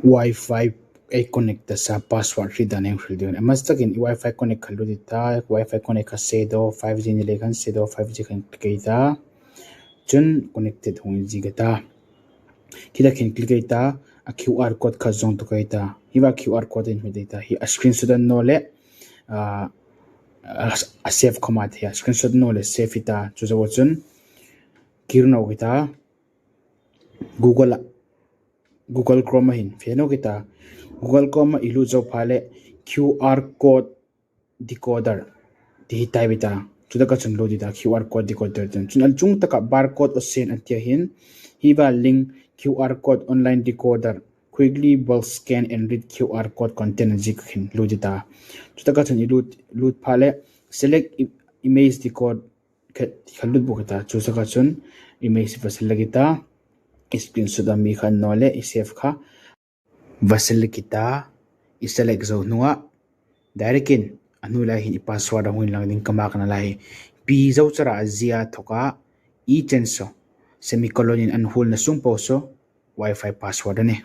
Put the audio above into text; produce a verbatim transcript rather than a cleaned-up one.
Wi-Fi ei connect ta sa password hriet dan ei hril ding. A hmasa takin i Wi-Fi connect kha lut i ta, Wi-Fi connect kha shadow five G ni lei khan shadow five G khan click ei ta. Chun connected hung inziek a ta. Khi ta khin click ei ta, a Q R code kha zawng tuk ei ta. Hi va Q R code in hmu dei ta. Hi a screenshot a ni naw le, ah, a, a save khawm a ta hi a screenshot a ni naw le save i ta. Chu zo chun kir nawk i ta. Google a, Google Chrome a hin fe nawk i ta. Google Chrome a i lut zo pha le Q R code decoder ti hi type i ta. Chu taka chun lut i ta, Q R code decoder chun. Chun a chung taka barcode awsen an tia hin, hi va link Q R code online decoder, quickly bulk scan and read Q R code content an ziek khin lut i ta. Chu taka chun i lut, lut pha le select i-, image decode kha, kha lut bawk i ta. Chu taka chun image va select i ta. I screenshot a mi kha ni naw le i save kha va select i ta. I select zo hnunga direct in a hnu lai hin i password a hung inlang ding ka makna lai. P zo chara zia thoka i chen saw semicolon in an hulna sung po saw Wi-Fi password a nih.